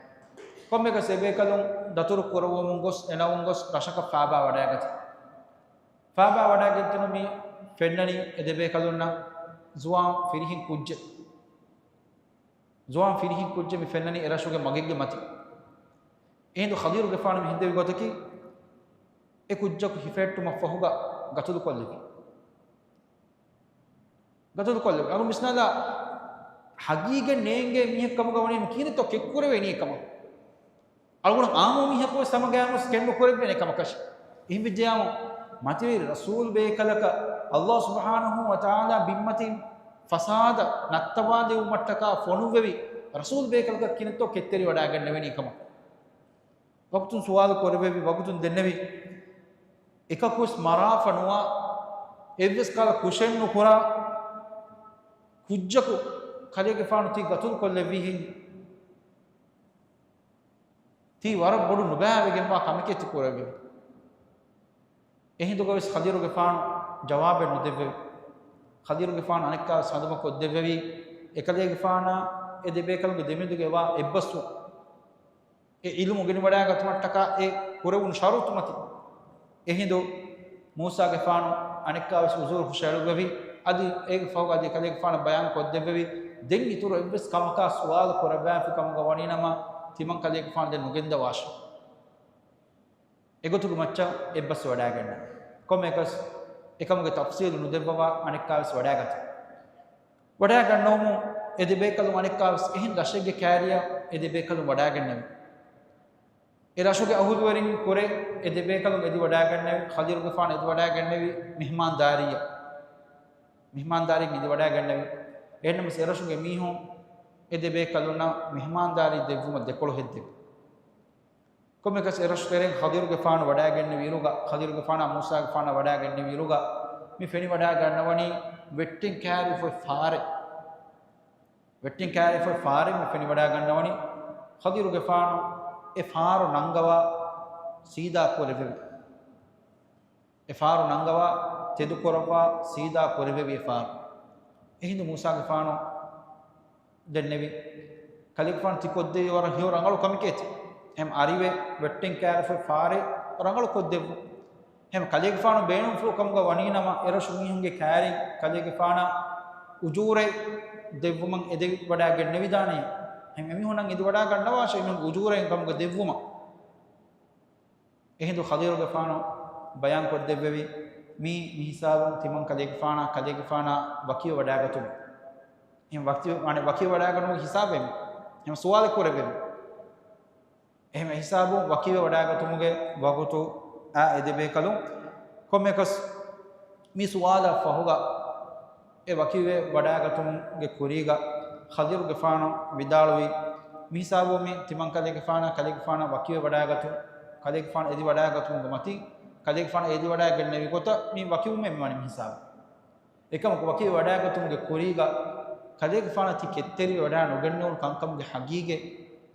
ކޮންމެއަކަސް އެބޭކަލުން ދަތުރު ކުރައްވަމުން ގޮސް، އެނަވުން ގޮސް ރަށަކަށް ފާބާ ވަޑައިގަތީ. ފާބާ ވަޑައިގެންތަނު މި ފެންނަނީ އެދެބޭކަލުންނަށް ޒުވާން ފިރިހެން ކުއްޖެއް. ޒުވާން ފިރިހެން ކުއްޖެއް މި ފެންނަނީ އެރަށުގެ މަގެއްގެ މަތިން. އެހިނދު ޚަޟިރުގެފާނު މި ހިނދެވި ގޮތަކީ، އެ ކުއްޖަކު ހިފެހެއްޓުމަށްފަހުގަ ގަތުލުކޮށްލެވި. ގަތުލުކޮށްލެވި. އަޅު މިސްނާލާ ހަގީގަތް ނޭނގޭ މީހެއް ކަމުގަ ވަނީ ކީރިތޯ ކެއްކުރެވޭނީ ކަމަށް. އަޅުގަނޑު އާއްމު މީހަކުވެސް ހަމަގައިމުވެސް ކެއްނުކުރެވޭނެ ކަމަކަށް. އެހެންވެއްޖެޔާމު، މަތިވެރި ރަސޫލް ބޭކަލަކަށް އައްލާހު ސުބްޙާނަހު ވަތަޢާލާ ބިންމަތިން ފަސާދަ ނައްތަވާލެވުމަށްޓަކާ ފޮނުއްވެވި ރަސޫލް ބޭކަލަކަށް ކިނެއްތޯ ކެތްތެރިވަޑައިގެންނެވެނީ ކަމަށް. ވަގުތުން ސުވާލު ކުރެވެވި، ވަގުތުން ދެންނެވި، އެކަކުވެސް މަރާފަ ނުވާ، އެއްވެސް ކަހަލަ ކުށެއް ނުކުރާ ކުއްޖަކު ކަލޭގެފާނު ތި ގަތުލު ކޮށްލެއްވީހެން. ތީ ވަރަށް ބޮޑު ނުބައިވެގެންވާ ކަމެކޭ ތި ކުރެއްވެވި. އެހިނދުގަވެސް ޚަޟިރުގެފާނު ޖަވާބެއް ނުދެއްވެވި. ޚަޟިރުގެފާނު އަނެއްކާވެސް ހަނދުމަކޮށްދެއްވެވީ، އެކަލޭގެފާނާ އެ ދެބޭކަލުންގެ ދެމެދުގައިވާ އެއްބަސްވުން، އެ އިލްމު ގެނެވަޑައިގަތުމަށްޓަކާ އެ ކުރެވުނު ޝަރުތު މަތިން. އެހިނދު މޫސާގެފާނު އަނެއްކާވެސް އުޒުރު ހުށައެޅުއްވެވި، އަދި އޭގެ ފަހުގަ އަދި ކަލޭގެފާނަށް ބަޔާން ކޮށްދެއްވެވި، ދެން އިތުރު އެއްވެސް ކަމަކާ ސުވާލު ކުރައްވާފި ކަމުގަ ވަނީނަމަ، ތިމަން ކަލޭގެފާނު ދެން ނުގެންދަވާށެ. އެގޮތުގެ މައްޗަށް އެއްބަސް ވަޑައިގަންނަ. ކޮންމެއަކަސް އެކަމުގެ ތަފްސީލު ނުދެއްވަވާ އަނެއްކާވެސް ވަޑައިގަތީ. ވަޑައިގަންނަވަމުން އެ ދެބޭކަލުން އަނެއްކާވެސް އެހެން ރަށެއްގެ ކައިރިއަށް އެ ދެބޭކަލުން ވަޑައިގެންނެވި. އެ ރަށުގެ އަހުލުވެރިން ކުރެ އެ ދެބޭކަލުން އެދިވަޑައިގެންނެވި، ޚަޟިރުގެފާނު އެދިވަޑައިގެންނެވި މިހްމާންދާރީއަށް. މިހްމާންދާރީން އެދިވަޑައިގެންނެވި. އެހެންނަމަވެސް އެރަށުގެ މީހުން އެ ދެބޭކަލުންނަށް މިހްމާންދާރީ ދެއްވުމަށް ދެކޮޅު ހެއްދެވި. ކޮންމެއަކަސް އެރަށު ތެރެއިން ޚަޟިރުގެފާނު ވަޑައިގެންނެވިއިރުގަ، ޚަޟިރުގެފާނާ މޫސާގެފާނާ ވަޑައިގެންނެވިއިރުގަ، މި ފެނިވަޑައިގަންނަވަނީ ވެއްޓިން ކައިރިފޮތް ފާރެއް. ވެއްޓިން ކައިރިފޮތް ފާރެއް މި ފެނިވަޑައިގަންނަވަނީ. ޚަޟިރުގެފާނު އެ ފާރު ނަންގަވާ ސީދާ ކުރެވެވި. އެ ފާރު ނަންގަވާ ތެދުކުރައްވާ ސީދާ ކުރެވެވި އެ ފާރު. އެހިނދު މޫސާގެފާނު ދެންނެވި، ކަލޭގެފާނު ތި ކޮށްދެވީ ވަރަށް ހެޔޮ ރަނގަޅު ކަމެކޭތި. އެހެން އަރިވެ ވެއްޓިން ކައިރިފޮތް ފާރެއް ރަނގަޅު ކޮށްދެއްވުން. އެހެން ކަލޭގެފާނު ބޭނުންފުޅު ކަމުގަ ވަނީނަމަ، އެރަށު މީހުންގެ ކައިރިން ކަލޭގެފާނަށް އުޖޫރައެއް ދެއްވުމަށް އެދިވަޑައިގެންނެވިދާނެ. އެހެން އެމީހުންނަށް އެދިވަޑައިގަންނަވާށޭ، އެމީހުން އުޖޫރައިން ކަމުގަ ދެއްވުމަށް. އެހިނދު ޚަޟިރުގެފާނު ބަޔާންކޮށްދެއްވެވި، މީ މިހިސާބުން ތިމަން ކަލޭގެފާނާ، ކަލޭގެފާނާ ވަކިވެ ވަޑައިގަތުމެއް. އެހެން ވަކި، ވަޑައިގަތުމުގެ ހިސާބެއް މީ. އެހެން ސުވާލެއް ކުރެވެވި. އެހެން ހިސާބުން ވަކިވެ ވަޑައިގަތުމުގެ ވަގުތު އާ އެދެބޭކަލުން ކޮންމެކަސް މި ސުވާލަށް ފަހުގަ އެ ވަކިވެ ވަޑައިގަތުމުގެ ކުރީގަ ޚަޟިރުގެފާނު ވިދާޅުވީ، މިހިސާބު މި ތިމަން ކަލޭގެފާނާ، ކަލޭގެފާނާ ވަކިވެ ވަޑައިގަތު، ކަލޭގެފާނު އެދި ވަޑައިގަތުމުގެ މަތިން، ކަލޭގެފާނު އެދި ވަޑައިގެންނެވި ގޮތަށް މި ވަކިވުމެއް މިވަނީ މިހިސާބު. އެކަމަކު ވަކިވެ ވަޑައިގަތުމުގެ ކުރީގަ ކަލޭގެފާނަށް ތި ކެތްތެރިވެ ވަޑައި ނުގެންނެވުނު ކަންކަމުގެ ހަގީގަތް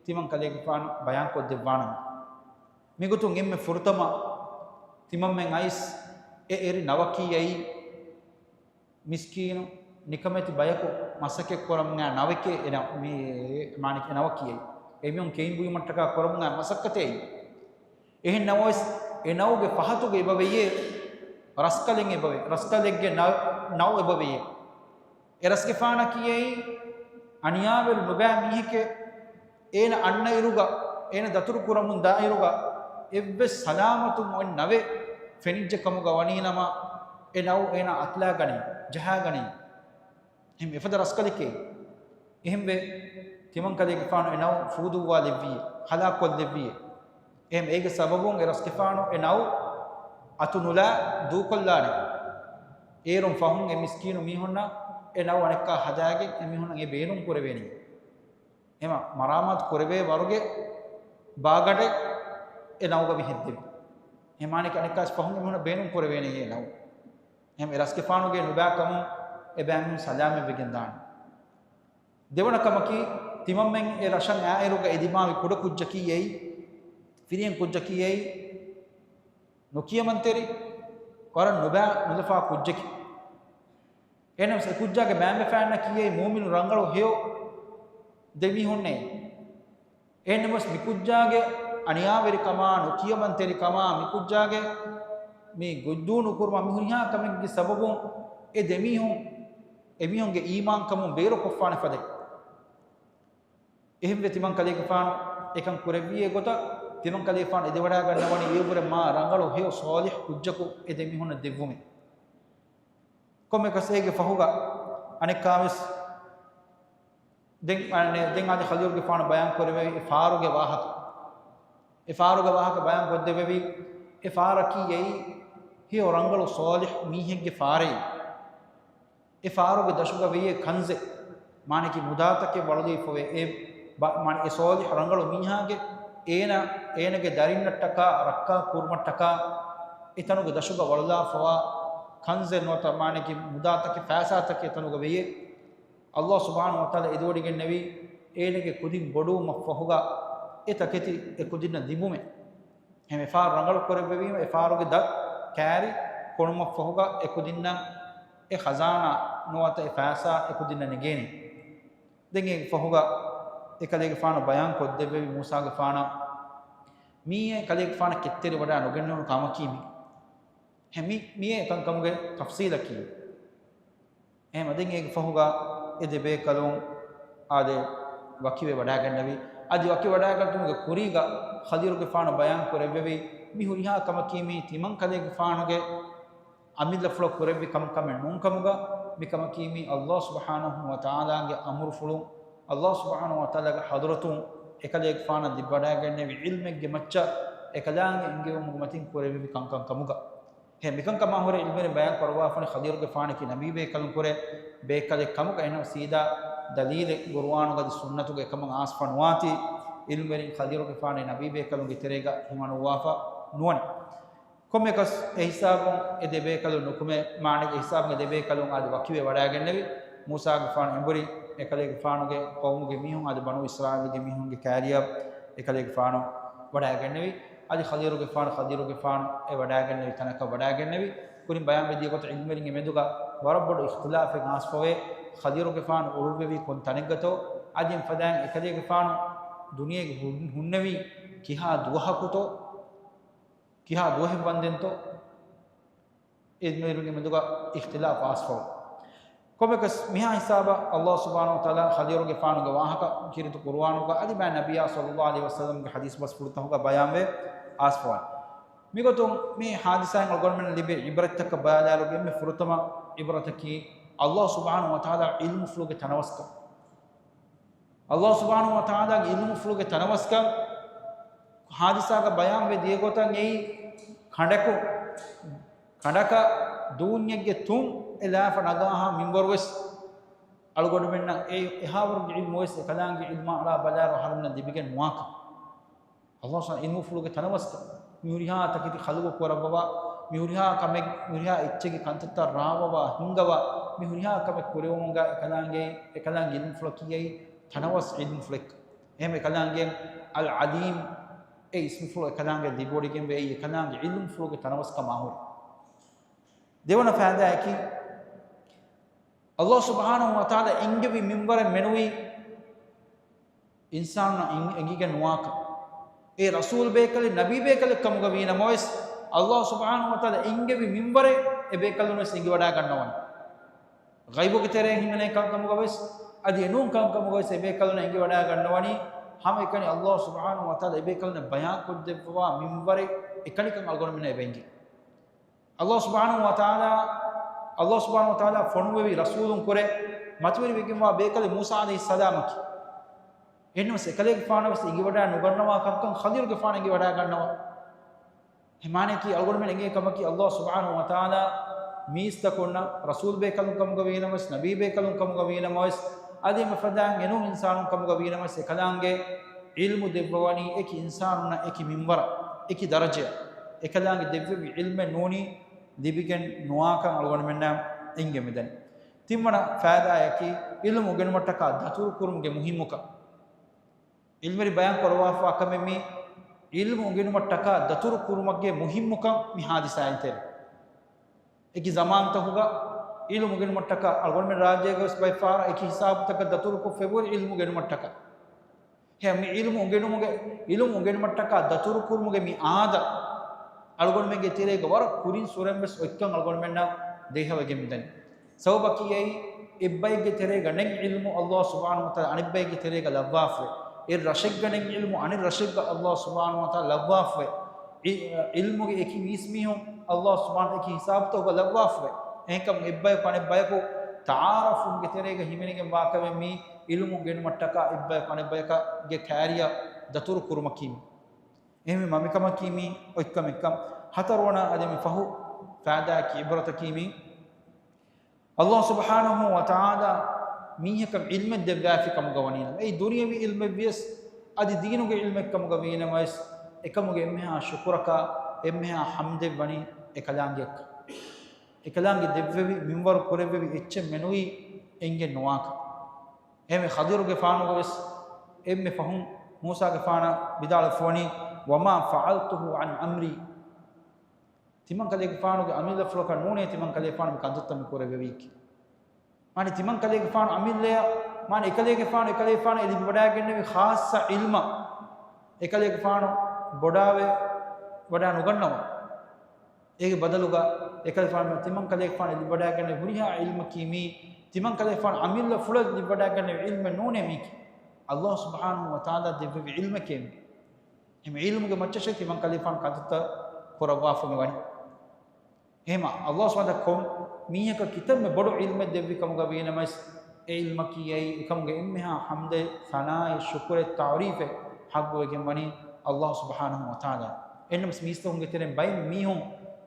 ތިމަން ކަލޭގެފާނު ބަޔާންކޮށްދެއްވާނަމޭ. މިގޮތުން އެންމެ ފުރަތަމަ ތިމަންމެން އައިސް އެ އެރި ނަވަކީ އެއީ، މިސްކީނު ނިކަމެތި ބަޔަކު މަސައްކަތް ކުރަމުން އައި ނަވެކޭ އެ ނަ-، މި، މާނައަކީ އެ ނަވަކީ އެއީ. އެމީހުން ކެއިން ބުއިމަށްޓަކާ ކުރަމުން އައި މަސައްކަތޭ އެއީ. އެހެން ނަމަވެސް، އެ ނަވުގެ ފަހަތުގަ އެބަވެޔޭ، ރަސްކަލެއް އެބަވޭ، ރަސްކަލެއްގެ ނަ-، ނަވު އެބަވެޔޭ. އެ ރަސްގެފާނަކީ އެއީ، އަނިޔާވެރި ނުބައި މީހެކޭ، އޭނަ އަންނައިރުގަ، އޭނަ ދަތުރު ކުރަމުން ދާއިރުގަ، އެއްވެސް ސަލާމަތުން އޮތް ނަވެއް ފެނިއްޖެ ކަމުގަ ވަނީނަމަ، އެ ނަވު އޭނަ އަތުލާގަނޭ، ޖަހާގަނޭ. އެހެން އެފަދަ ރަސްކަލެކޭ. އެހެންވެ، ތިމަން ކަލޭގެފާނު އެ ނަވު ފޫދުއްވާލެއްވިއޭ، ހަލާކުކޮށްލެއްވިއޭ. އެހެން އޭގެ ސަބަބުން އެ ރަސްގެފާނު އެ ނަވު އަތުނުލާ ދޫކޮށްލާނެ. އޭރުން ފަހުން އެ މިސްކީނު މީހުންނަށް އެ ނަވު އަނެއްކާ ހަދާގެން އެ މީހުންނަށް އެ ބޭނުން ކުރެވޭނީ. އެމަ މަރާމާތު ކުރެވޭ ވަރުގެ ބާގަނޑެއް އެ ނަވުގަ މި ހެއްދެވި. އެ މާނައަކީ އަނެއްކާވެސް ފަހުން އެ މީހުންނަށް ބޭނުން ކުރެވޭނެ އެ ނަވު. އެހެން އެ ރަސްގެފާނުގެ ނުބައިކަމުން އެ ބައިމީހުން ސަލާމަތްވެގެން ދާނެ. ދެވަނަ ކަމަކީ، ތިމަންމެން އެ ރަށަށް އާއިރުގަ އެ ދިމާވި ކުޑަ ކުއްޖަކީ އެއީ، ފިރިހެން ކުއްޖަކީ އެއީ، ނުކިޔަމަންތެރި، ވަރަށް ނުބައި ނުލަފާ ކުއްޖަކީ. އެހެނަސް އެ ކުއްޖާގެ ބައިންބަފައިންނަކީ އެއީ މުއުމިނު ރަނގަޅު ހެޔޮ ދެ މީހުންނޭ. އެހެންނަމަވެސް މި ކުއްޖާގެ އަނިޔާވެރިކަމާ، ނުކިޔަމަންތެރިކަމާ، މި ކުއްޖާގެ މި ގޮތްދޫ ނުކުރުމާ، މި ހުރިހާ ކަމެއްގެ ސަބަބުން އެ ދެމީހުން، އެމީހުންގެ އީމާންކަމުން ބޭރުކޮށްފާނެ ފަދައިން. އެހެންވެ ތިމަން ކަލޭގެފާނު އެކަން ކުރެއްވިއޭ ގޮތަށް، ތިމަން ކަލޭގެފާނު އެދެވަޑައިގަންނަވަނީ އެއަށްވުރެ މާ ރަނގަޅު ހެޔޮ ސޯލިހް ކުއްޖަކު އެ ދެމީހުންނަށް ދެއްވުމެއް. ކޮންމެއަކަސް އޭގެ ފަހުގަ އަނެއްކާވެސް ދެން، އަނެ-، ދެން އަދި ޚަލީލުގެފާނު ބަޔާން ކުރެއްވެވި އެ ފާރުގެ ވާހަކަ. އެ ފާރުގެ ވާހަކަ ބަޔާން ކޮށްދެއްވެވި، އެ ފާރަކީ އެއީ ހެޔޮ ރަނގަޅު ސޯލިހް މީހެއްގެ ފާރެއް. އެ ފާރުގެ ދަށުގަ ވެޔޭ ކަންޒެއް، މާނައަކީ މުދާތަކެއް ވަޅުލީފަވޭ. އެ ބަ-، މާނަ އެ ސޯލިހް ރަނގަޅު މީހާގެ އޭނަ، އޭނަގެ ދަރިންނަށްޓަކާ ރައްކާ ކުރުމަށްޓަކާ އެތަނުގެ ދަށުގަ ވަޅުލާފަވާ ކަންޒެއް ނުވަތަ މާނައަކީ މުދާތަކެއް، ފައިސާތަކެއް އެތަނުގަ ވެޔޭ. އައްލާހު ސުބްޙާނަހު ވަތަޢާލާ އެދިވޮޑިގެންނެވީ އޭނަގެ ކުދިން ބޮޑުވުމަށްފަހުގަ އެ ތަކެތި އެ ކުދިންނަށް ލިބުމެއް. އެހެން އެ ފާރު ރަނގަޅު ކުރެއްވެވީމަ، އެ ފާރުގެ ދަށް ކައިރި ކޮނުމަށްފަހުގަ އެ ކުދިންނަށް އެ ޚަޒާނާ ނުވަތަ އެ ފައިސާ އެ ކުދިންނަށް ނެގޭނެ. ދެން އޭގެ ފަހުގަ އެ ކަލޭގެފާނު ބަޔާން ކޮށްދެއްވެވި މޫސާގެފާނަށް، މިއީ އެ ކަލޭގެފާނަށް ކެތްތެރިވަޑައި ނުގެންނެވުނު ކަމަކީ މި. އެހެން މި، މިއީ އެކަންކަމުގެ ތަފްސީލަކީ. އެހެން ދެން އޭގެ ފަހުގަ އެ ދެބޭކަލުން އާދެ ވަކިވެ ވަޑައިގެންނެވި. އަދި ވަކި ވަޑައިގަތުމުގެ ކުރީގަ ޚަލީލުގެފާނު ބަޔާން ކުރެއްވެވި، މި ހުރިހާ ކަމަކީ މީ ތިމަން ކަލޭގެފާނުގެ އަމިއްލަފުޅަށް ކުރެއްވި ކަމަކަމެއް ނޫންކަމުގަ، މިކަމަކީ މީ އައްލާހު ސުބްޙާނަހު ވަތަޢާލާގެ އަމުރުފުޅުން، އައްލާހު ސުބްޙާނަހު ވަތަޢާލާގެ ޙަޟްރަތުން އެކަލޭގެފާނަށް ލިބިވަޑައިގެންނެވި ޢިލްމެއްގެ މައްޗަށް އެކަލާނގެ އެންގެވުމުގެ މަތިން ކުރެއްވި ކަންކަން ކަމުގަ. ހެ، މިކަންކަމާ ހުރެ ޢިލްމުވެރިން ބަޔާން ކުރައްވާފަނި ޚަލީލުގެފާނަކީ ނަބީ ބޭކަލުން ކުރެ ބޭކަލެއް ކަމުގަ. އެހެން ސީދާ ދަލީލެއް ޤުރުއާނުގަ އަދި ސުންނަތުގަ އެކަމަށް އާސްފަ ނުވާތީ، ޢިލްމުވެރިން ޚަލީލުގެފާނެއް ނަބީ ބޭކަލުންގެ ތެރޭގަ ހިމަނުއްވާފަ ނުވަނީ. ކޮންމެއަކަސް އެ ހިސާބުން އެ ދެބޭކަލުން ނުކުމެ، މާނައަކީ އެ ހިސާބުން އެ ދެބޭކަލުން އަދި ވަކިވެ ވަޑައިގެންނެވި. މޫސާގެފާނު އެނބުރި އެކަލޭގެފާނުގެ ޤައުމުގެ މީހުން އަދި ބަނޫ އިސްރާއީލުގެ މީހުންގެ ކާރިޔަށް އެކަލޭގެފާނު ވަޑައިގެންނެވި. އަދި ޚަލީލުގެފާނު، ޚަލީލުގެފާނު އެ ވަޑައިގެންނެވި ތަނަކަށް ވަޑައިގެންނެވި. ކުރިން ބަޔާންވެ ދިޔަ ގޮތަށް ޢިލްމުވެރިންގެ މެދުގަ ވަރަށް ބޮޑު އިޚްތިލާފެއް އާސްފަވޭ، ޚަލީލުގެފާނު އުޅުއްވެވީ ކޮން ތަނެއްގަތޯ، އަދި އެފަދައިން އެކަލޭގެފާނު ދުނިޔޭގަ ހުން-، ހުންނެވީ ކިހާ ދުވަހަކުތޯ، ކިހާ ދުވަހެއް ވަންދެންތޯ، ޢިލްމުވެރިންގެ މެދުގަ އިޚްތިލާފް އާސްފަވޭ. ކޮންމެއަކަސް މިހާ ހިސާބަށް އައްލާހު ސުބްޙާނަހު ވަތަޢާލާ ޚަލީލުގެފާނުގެ ވާހަކަ ކީރިތި ޤުރުއާނުގަ އަދި މާތް ނަބިއްޔާ ޞައްލައްލާހު ޢަލައިހި ވަސައްލަމްގެ ޙަދީޘް ބަސްފުޅުތަކުގަ ބަޔާންވެ އާސްފަވާނެ. މިގޮތުން މި ޙާދިސާއިން އަޅުގަނޑުމެންނަށް ލިބޭ ޢިބްރަތްތަކަށް ބަލާލާއިރު އެންމެ ފުރަތަމަ ޢިބްރަތަކީ އައްލާހު ސުބްޙާނަހު ވަތަޢާލާގެ ޢިލްމުފުޅުގެ ތަނަވަސްކަން. އައްލާހު ސުބްޙާނަހު ވަތަޢާލާގެ ޢިލްމުފުޅުގެ ތަނަވަސްކަން ޙާދިސާގަ ބަޔާންވެ ދިޔަ ގޮތަށް އެއީ ކަނޑަކު، ކަނޑަކަށް ދޫންޏެއްގެ ތުން އެ ލާފަ ނަގާހާ މިންވަރުވެސް އަޅުގަނޑުމެންނަށް އެ އެހާވަރުގެ ޢިލްމުވެސް އެކަލާނގެ ޢިލްމާ އަޅާ ބަލާއިރު އަހަރެމެންނަށް ލިބިގެން ނުވާކަން. އައްލާހު ސުބްޙާނަހު ޢިލްމުފުޅުގެ ތަނަވަސްކަން، މި ހުރިހާ ތަކެތި ޚަލްޤު ކުރައްވަވާ، މި ހުރިހާ ކަމެއް، މި ހުރިހާ އެއްޗެއްގެ ކަންތައްތައް ރާވަވާ، ހިންގަވާ، މި ހުރިހާ ކަމެއް ކުރެވުމުގަ އެކަލާނގެ، އެކަލާނގެ އިލްމުފުޅަކީ އެއީ ތަނަވަސް އިލްމުފުޅެއް. އެހެން އެކަލާނގެ އަލް ޢަލީމް އެ އިސްމުފުޅު އެކަލާނގެ ލިބިވޮޑިގެންވެ، އެއީ އެކަލާނގެ އިލްމުފުޅުގެ ތަނަވަސްކަމާ ހުރެ. ދެވަނަ ފައިދާއަކީ، ﷲ ސުބްޙާނަހޫ ވަތަޢާލާ އެންގެވި މިންވަރެއް މެނުވީ އިންސާނުންނަށް އެން-، އެނގިގެން ނުވާކަން. އެ ރަސޫލް ބޭކަލެއް، ނަބީ ބޭކަލެއް ކަމުގަ ވީނަމަވެސް، ﷲ ސުބްޙާނަހޫ ވަތަޢާލާ އެންގެވި މިންވަރެއް އެ ބޭކަލުން ވެސް އެނގިވަޑައިގަންނަވަނީ. ޣައިބުގެ ތެރެއިން ހިމެނޭ ކަންކަމުގަވެސް، އަދި އެނޫން ކަންކަމުގަވެސް އެބޭކަލުން އެނގިވަޑައިގަންނަވަނީ، ހަމައެކަނި ﷲ ސުބްޙާނަހޫ ވަތަޢާލާ އެބޭކަލުންނަށް ބަޔާންކޮށްދެއްވަވާ މިންވަރެއް އެކަނިކަން އަޅުގަނޑުމެންނަށް އެބައެނގޭ. ﷲ ސުބްޙާނަހޫ ވަތަޢާލާ، ﷲ ސުބްޙާނަހޫ ވަތަޢާލާ ފޮނުއްވެވި ރަސޫލުން ކުރެ މަތިވެރިވެގެންވާ ބޭކަލެއް މޫސާ ޢަލައިހިއްސަލާމަކީ. އެހެންނަމަވެސް އެކަލޭގެފާނަށް ވެސް އެނގިވަޑައި ނުގަންނަވާ ކަންކަން ޚަޟިރުގެފާނަށް އެނގިވަޑައިގަންނަވާ. އެ މާނަޔަކީ އަޅުގަނޑުމެން އެނގޭ ކަމަކީ، ﷲ ސުބްޙާނަހޫ ވަތަޢާލާ މީސްތަކުންނަށް ރަސޫލް ބޭކަލުން ކަމުގަ ވީނަމަވެސް، ނަބީ ބޭކަލުން ކަމުގަ ވީނަމަވެސް، އަދި އެމަ ފަދައިން އެނޫން އިންސާނުން ކަމުގަ ވީނަމަވެސް، އެކަލާނގެ ޢިލްމު ދެއްވަވަނީ އެކި އިންސާނުންނަށް އެކި މިންވަރަށް، އެކި ދަރަޖައަށް، އެކަލާނގެ ދެއްވެވި ޢިލްމެއް ނޫނީ ލިބިގެން ނުވާކަން އަޅުގަނޑުމެންނަށް އެނގޭ މިދަނީ. ތިންވަނަ ފައިދާއަކީ، ޢިލްމު އުނގެނުމަށްޓަކާ ދަތުރު ކުރުމުގެ މުހިއްމުކަން. ޢިލްމުވެރި ބަޔާން ކުރައްވާފާ ކަމެއް މީ، ޢިލްމު އުނގެނުމަށްޓަކާ ދަތުރު ކުރުމުގެ މުހިއްމުކަން މި ޙާދިސާއިން ތެރޭ. އެކި ޒަމާންތަކުގަ ޢިލްމު އުނގެނުމަށްޓަކާ އަޅުގަނޑުމެން ރާއްޖޭގަ ވެސް ބައެއް ފަހަރަށް އެކި ހިސާބުތަކަށް ދަތުރުކޮށް ފެށިވަޑައި ޢިލްމު އުނގެނުމަށްޓަކާ. އެހެން މި ޢިލްމު އުނގެނުމުގެ، ޢިލްމު އުނގެނުމަށްޓަކާ ދަތުރު ކުރުމުގެ މި އާދަ، އަޅުގަނޑުމެންގެ ތެރޭގަ ވަރަށް ކުރިން ސުރެން ވެސް އޮތްކަން އަޅުގަނޑުމެންނަށް ދޭހަވެގެން މިދަނީ. ސަބަބަކީ އެއީ، އެއްބައެއްގެ ތެރޭގަ ނެތް ޢިލްމު ﷲ ސުބްޙާނަހޫ ވަތަޢާލާ އަނެއްބައެއްގެ ތެރޭގަ ލައްވާފައި. އެއް ރަށެއްގަ ނެތް ޢިލްމު އަނެއް ރަށެއްގަ ﷲ ސުބްޙާނަހޫ ވަތަޢާލާ ލައްވާފައި. ޢި-، ޢިލްމުގެ އެކި މީސްމީހުން ﷲ ސުބްޙާނަހޫ އެކި ހިސާބުތަކުގަ ލައްވާފައި. އެހެންކަމުން އެއްބަޔަކު އަނެއްބަޔަކު ތަޢާރަފުގެ ތެރޭގަ ހިމެނިގެން ވާކަމެއް މީ ޢިލްމު އުނގެނުމަށްޓަކާ އެއްބަޔަކު އަނެއްބަޔަކަށްގެ ކާރިޔަށް ދަތުރު ކުރުމަކީ މީ. އެހެންވީމަ މިކަމަކީ މީ އޮތްކަމެއްކަން. ހަތަރުވަނަ އަދި މި ފަހު ފައިދާއަކީ ޢިބްރަތަކީ މީ، ﷲ ސުބްޙާނަހޫ ވަތަޢާލާ މީހަކަށް ޢިލްމެއް ދެއްވާފި ކަމުގަ ވަނީނަމަ، އެއީ ދުނިޔަވީ ޢިލްމެއްވިޔަސް، އަދި ދީނުގެ ޢިލްމެއް ކަމުގަ ވީނަމަވެސް، އެކަމުގެ އެންމެހާ ޝުކުރަކާ، އެންމެހާ ޙަމްދެއް ވަނީ އެކަލާނގެއަށް. އެކަލާނގެ ދެއްވެވި، މިންވަރު ކުރެއްވެވި އެއްޗެއް މެނުވީ އެނގެން ނުވާކަން. އެހެންވެ ޚަޟިރުގެފާނުގަ ވެސް އެންމެ ފަހުން މޫސާގެފާނަށް ވިދާޅުވެފަވަނީ، "وما فعلته عن أمري." ތިމަންކަލޭގެފާނުގެ އަމިއްލަފުޅަކަށް ނޫނޭ ތިމަންކަލޭގެފާނު މި ކަންތައްތައް މި ކުރެއްވެވީކީ. މާނަ ތިމަންކަލޭގެފާނު އަމިއްލަޔަށް، މާނަ އެކަލޭގެފާނު، އެކަލޭގެފާނު އެ ލިބިވަޑައިގެންނެވި ޚާއްޞަ ޢިލްމަށް އެކަލޭގެފާނު ބޮޑާވެ ވަޑައި ނުގަންނަވާ. އޭގެ ބަދަލުގަ އެކަލޭގެފާނު ތިމަންކަލޭގެފާނު ލިބިވަޑައިގެންނެވި ހުރިހާ ޢިލްމަކީ މީ، ތިމަންކަލޭގެފާނު އަމިއްލަފުޅަށް ލިބިވަޑައިގެންނެވި ޢިލްމެއް ނޫނޭ މީކީ. ﷲ ސުބްޙާނަހޫ ވަތަޢާލާ ދެއްވެވި ޢިލްމެކޭ މީ. އެމް ޢިލްމުގެ މައްޗަށޭ ތިމަންކަލޭގެފާނު ކަންތައްތައް ކުރައްވާފަ މި ވަނީ. އެހެމަ ﷲ ސުބްޙާނަހޫ ވަތަޢާލާ ކޮން މީހަކަށް ކިތަންމެ ބޮޑު ޢިލްމެއް ދެއްވި ކަމުގަ ވީނަމަވެސް، އެ ޢިލްމަކީ އެއީ އެކަމުގެ އެންމެހާ ޙަމްދެއް، ސަނާއެއް، ޝުކުރެއް، ތަޢުރީފެއް ޙައްޤުވެގެން ވަނީ ﷲ ސުބްޙާނަހޫ ވަތަޢާލާ. އެހެންނަމަވެސް މީސްތަކުންގެ ތެރެއިން ބައެއް މީހުން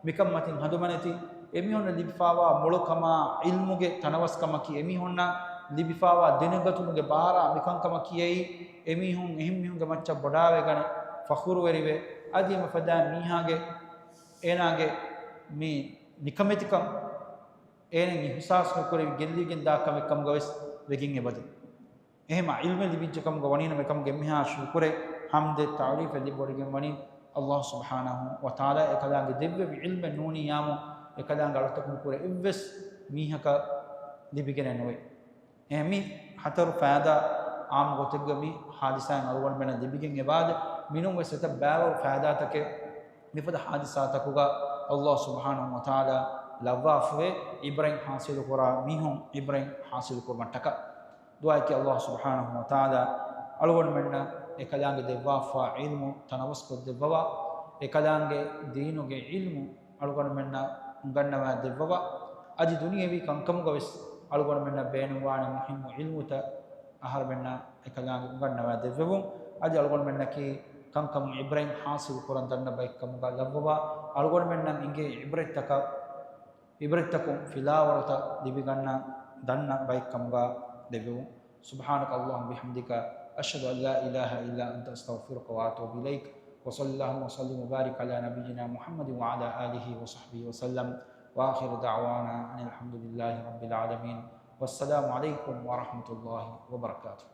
މިކަންމަތިން ހަނދުމަނެތި، އެމީހުންނަށް ލިބިފާވާ މޮޅުކަމާ، ޢިލްމުގެ ތަނަވަސްކަމަކީ، އެމީހުންނަށް ލިބިފާވާ ދެނެގަތުމުގެ ބާރާ މިކަންކަމަކީ އެއީ، އެމީހުން އެހެން މީހުންގެ މައްޗަށް ބޮޑާވެގަނެ ފަޚުރުވެރިވެ، އަދި އެމަ ފަދައިން މީހާގެ، އޭނާގެ މި ނިކަމެތިކަން އޭނަ އިޙްސާސް ނުކުރެވި ގެއްލިގެން ދާ ކަމެއް ކަމުގަ ވެސް ވެގެން އެބަދޭ. އެހެމަ ޢިލްމެއް ލިބިއްޖެ ކަމުގަ ވަނީނަމަ އެކަމުގެ އެންމެހާ ޝުކުރެއް، ޙަމްދެއް، ތަޢުރީފެއް ލިބިވޮޑިގެން ވަނީ ﷲ ސުބްޙާނަހޫ ވަތަޢާލާ. އެކަލާނގެ ދެއްވެވި ޢިލްމެއް ނޫނީ ޔާމު އެކަލާނގެ އަޅުތަކުން ކުރެ އެއްވެސް މީހަކަށް ލިބިގެނެއް ނުވޭ. އެހެން މި ހަތަރު ފައިދާ ޢާއްމު ގޮތެއްގަ މި ޙާދިސާއިން އަޅުގަނޑުމެންނަށް ލިބިގެން އެބައާދޭ. މިނޫން ވެސް އެތައް ބައިވަރު ފައިދާތަކެއް މިފަދަ ޙާދިސާތަކުގަ ﷲ ސުބްޙާނަހޫ ވަތަޢާލާ ލައްވާފަވޭ، ޢިބްރަތް ޙާޞިލުކުރާ މީހުން ޢިބްރަތް ޙާޞިލުކުރުމަށްޓަކާ. ދުޢާއަކީ ﷲ ސުބްޙާނަހޫ ވަތަޢާލާ އަޅުގަނޑުމެންނަށް އެކަލާނގެ ދެއްވާފާ ޢިލްމު ތަނަވަސްކޮށްދެއްވަވާ، އެކަލާނގެ ދީނުގެ ޢިލްމު އަޅުގަނޑުމެންނަށް އުނގަންނަވާ ދެއްވަވާ، އަދި ދުނިޔެވީ ކަންކަމުގަ ވެސް އަޅުގަނޑުމެންނަށް ބޭނުންވާނެ މުހިއްމު ޢިލްމުތައް އަހަރުމެންނަށް އެކަލާނގެ އުނގަންނަވާ ދެއްވެވުން. އަދި އަޅުގަނޑުމެންނަކީ ކަންކަމުން ޢިބްރަތް ޙާޞިލު ކުރަން ދަންނަ ބައެއްކަމުގަ ލައްވަވާ، އަޅުގަނޑުމެންނަށް އެނގޭ ޢިބްރަތްތަކަށް، ޢިބްރަތްތަކުން ފިލާވަޅުތައް ލިބިގަންނަ ދަންނަ ބައެއްކަމުގަ ދެއްވެވުން. سبحانك اللهم وبحمدك، أشهد أن لا إله إلا أنت، أستغفرك وأتوب إليك. وصلى اللهم وسلم وبارك على نبينا محمد وعلى آله وصحبه وسلم. وآخر دعوانا أن الحمد لله رب العالمين. والسلام عليكم ورحمة الله وبركاته.